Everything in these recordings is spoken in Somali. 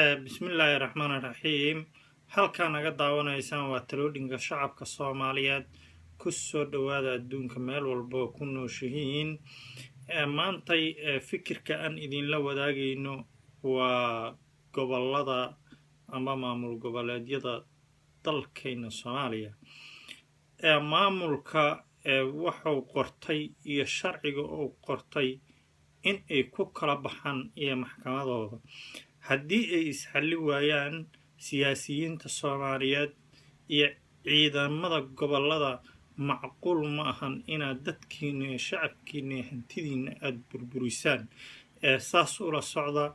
Bismillaahi raxmaani raxiim. Halkaa naga daawanaysaan waa Talooyinka Shacabka Soomaaliyeed. Ku soo dhowaada adduunka meel walba oo ku nooshihiin. Maantay fikirka aan idinla wadaagayno waa gobolada ama maamul goboleedyada dalkayna Soomaaliya. Maamulka wuxuu qortay iyo sharciga uu qortay in ay ku kala baxaan iyo maxkamadooda haddii ay isxalli waayaan siyaasiyiinta Soomaaliyeed iyo ciidamada gobolada. Macquul ma ahan inaad dadkiina iyo shacabkiina iyo hantidiina aada burburisaan. Saas ula socda.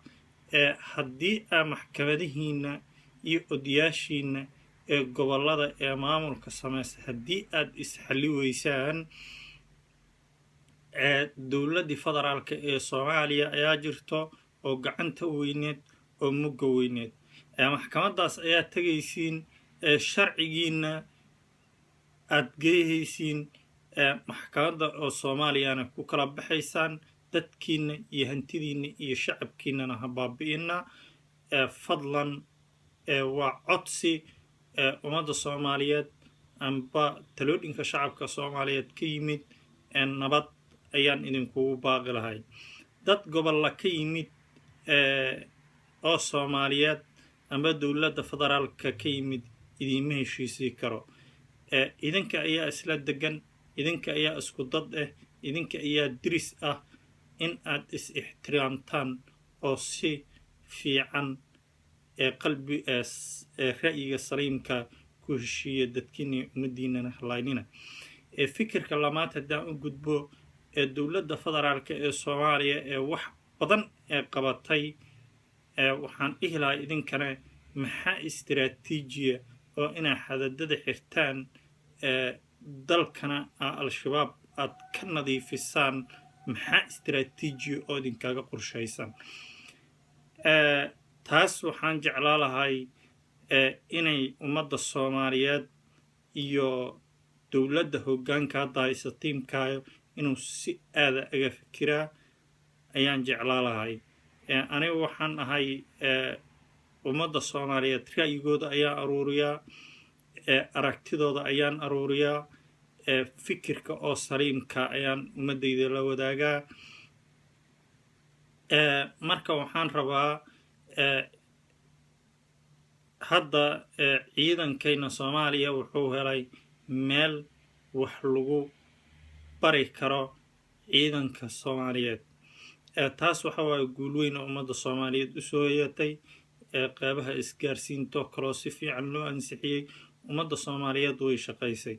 Haddii aa maxkamadihiina iyo odayaashiina ee gobolada ee maamulka samaysta haddii aada isxalli weysaan, dowladdii federaalka ee Soomaaliya ayaa jirto oo gacanta weyneed oo mugga weyneed. Maxkamaddaas ayaa tegaysiin, sharcigiina aada geehaysiin, maxkamadda oo Soomaaliyana ku kala baxaysaan. Dadkiina iyo hantidiina iyo shacabkiinana ha baabi'ina, fadlan. Waa codsi ummadda Soomaaliyeed amba talooyinka shacabka Soomaaliyeed ka yimid. Nabad ayaan idinkugu baaqi lahay. Dad gobolla ka yimid oo Soomaaliyeed amba dowladda federaalka ka yimid idiinma heshiisii karo. Idinka ayaa isla degan, idinka ayaa isku dad ah, idinka ayaa diris ah. In aad is ixtiraamtaan oo si fiican ee qalbi ee ra'yiga saliimka ku heshiiya, dadkiina ummaddiinana halaynina. Fikirka lamaad haddaan u gudbo, ee dowladda federaalka ee Soomaaliya ee wax badan ee qabatay, waxaan dhihi lahaa idinkana maxaa istiraatiijiya oo inaa xadadada xirtaan, dalkana Al-Shabaab aad ka nadiifisaan? Maxaa istiraatiijiya oo idinkaga qorshaysan taas? Waxaan jeclaa lahay inay ummadda Soomaaliyeed iyo dowladda hoggaanka hadda haysa tiimkaayo inuu si aada aga fikiraa ayaan jeclaa lahay. Anigu waxaan ahay ummadda Soomaaliyeed ra'yigooda ayaan aruuriyaa, aragtidooda ayaan aruuriyaa, fikirka oo saliimka ayaan ummaddayda la wadaagaa. Marka waxaan rabaa hadda ciidankayna Soomaaliya wuxuu helay meel wax lagu bari karo ciidanka Soomaaliyeed. Taas waxa waaye guul weyn oo ummadda Soomaaliyeed usoo hoyatay. Qeybaha isgaarsiintoo kaloo si fiican loo ansixiyey, ummadda Soomaaliyeed way shaqaysay.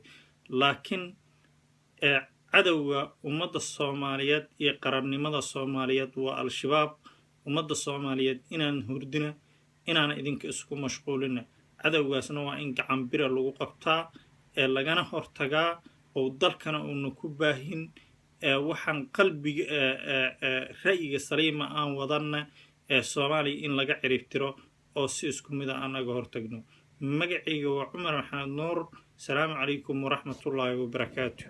Laakiin cadowga ummadda Soomaaliyeed iyo qarannimada Soomaaliyeed waa Al-Shabaab. Ummadda Soomaaliyeed inaan hurdina, inaana idinka isku mashquulina. Cadowgaasna waa in gacan bira lagu qabtaa ee lagana hortagaa oo dalkana uuna ku baahin. Waxaan qalbiga ra'yiga saliima aan wadanna ee Soomaaliya in laga ciribtiro oo si isku mid a aan aga hortagno. Magacayga waa Cumar Maxamed Nuur. Asalaamu calaykum waraxmatullaahi wabarakaatu.